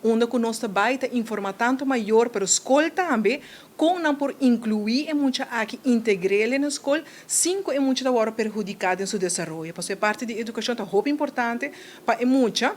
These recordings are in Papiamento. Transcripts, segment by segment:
Unda cu nos tambe ta informa tanto mayor, pero scol tambe, con nan por inclui e mucha aki, integr'e na scol, sin cu e mucha ta wordo perhudica den su desaroyo. Pasobra e parti di educacion ta hopi importante pa e mucha.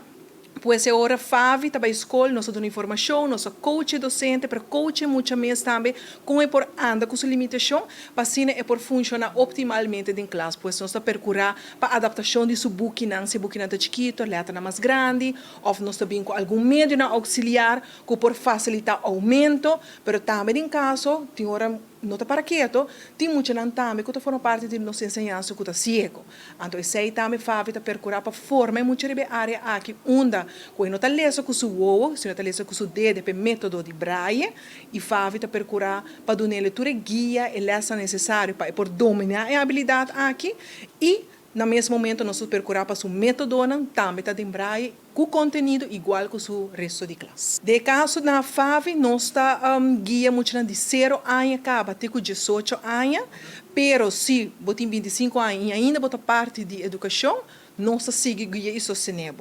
Pues ora FAVI ta bay scol, nos ta duna informacion, nos coach docente, pero coach mucha mes tambe, con e por anda cu su limitacion, pa asina e por funciona optimalmente den klas. Pues nos ta percura pa adaptacion di su bukinan, si bukinan ta chikito, letra mas grandi, of nos tambe cu algun medio nan auxiliar cu por facilita aumento, pero tambe den caso, tin ora no ta para keto, tin muchanan tambe cu ta forma parti di nos enseñansa cu ta ciego. Anto, esey tambe FAVI ta percura pa forma mucha riba e area aki, unda cu no ta lesa cu su wowo, sino ta lesa cu su dede pa metodo di Braille, y FAVI ta percura pa duna tur guia y les necesario pa por domina e habilidad aki, y na mesun momento nos ta percura pa su metodo tambe ta di Braille cu contenido igual cu su resto di klas. Den caso na FAVI, nos ta guia mucha di 0 aña caba te cu 18 aña, pero si bo tin 25 aña y ainda bo ta parti di educacion, nos ta sigui guia y sostene.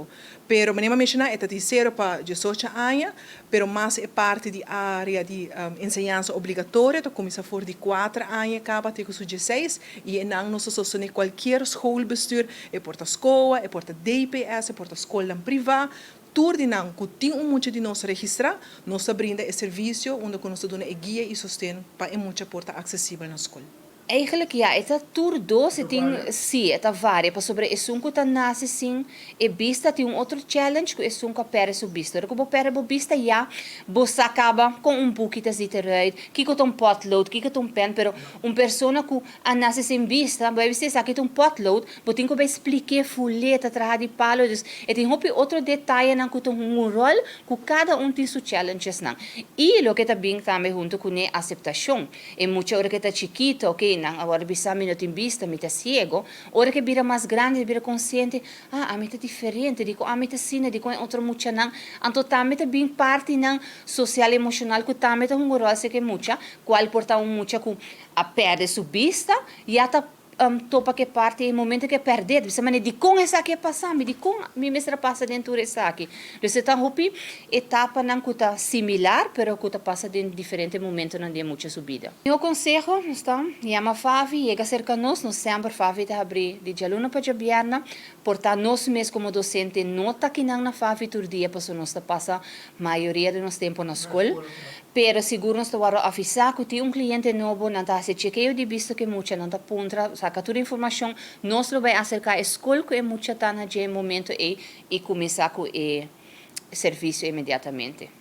Pero, manera menciona, e di 0 pa 18 aña, pero mas e parti di area di enseñansa obligatorio, ta cuminsa for di 4 aña caba te cu 16, y nan nos ta sostene cualkier schoolbestuur, e por ta scol, e por ta DPS, e por ta scol priva, tur di nan cu tin un mucha di nos registra, nos ta brinda e servicio unda cu nos ta duna guia y sosten pa e mucha por ta accesibel na scol. Eigenlijk ja, e ta tur dos, tin, si, e ta varia, pasobra esun cu ta nace sin e bista tin un otro challenge cu esun cu perde su bista. Ora cu bo perde bo bista ya, bo sa caba con un buki ta ziet eruit, kiko ta un potlood, kiko ta un pen, pero un persona cu a nace sin bista, bo bisa esaki ta un potlood, bo tin cu explica fuleta, traha di palo, dus e tin hopi otro detaye nan cu un rol, cu cada un tin su challenges nan. Y loke ta bin tambe hunto cu e aceptacion. E mucha ora cu ta chikito, ok, nan awor bisa mi no tin bista, mi ta ciego. Ora cu bira mas grandi, bira consciente, ah, ami ta diferente, di ami ta asina, di otro mucha nan. Anto tambe ta bin parti nan social emocional cu tambe ta un rol cu mucha, cual por ta un mucha cu a perde su bista, ya ta topa cu parti e momento cu perde, bisa mane di con esaki a pasa, mi di con mi mester pasa den esaki. Dus ta hopi etapa nan cu ta similar, pero cu ta pasa den diferente momento nan di mucha su bida. Mi conseho, ta, yama FAVI, yega cerca nos, nos semper FAVI ta habri di dialuna pa diabierna, por ta nos mes como docente no ta aki na FAVI tur dia, pasobra nos ta pasa mayoria di nos tempo na scol. Pero sigur nos ta avisa cu tin un cliente nobo, nan ta haci chequeo di bista cu mucha, nan ta puntra, saca tur informacion, nos lo bay acerca e scol cu e mucha ta na e momento y cuminsa cu e servicio inmediatamente.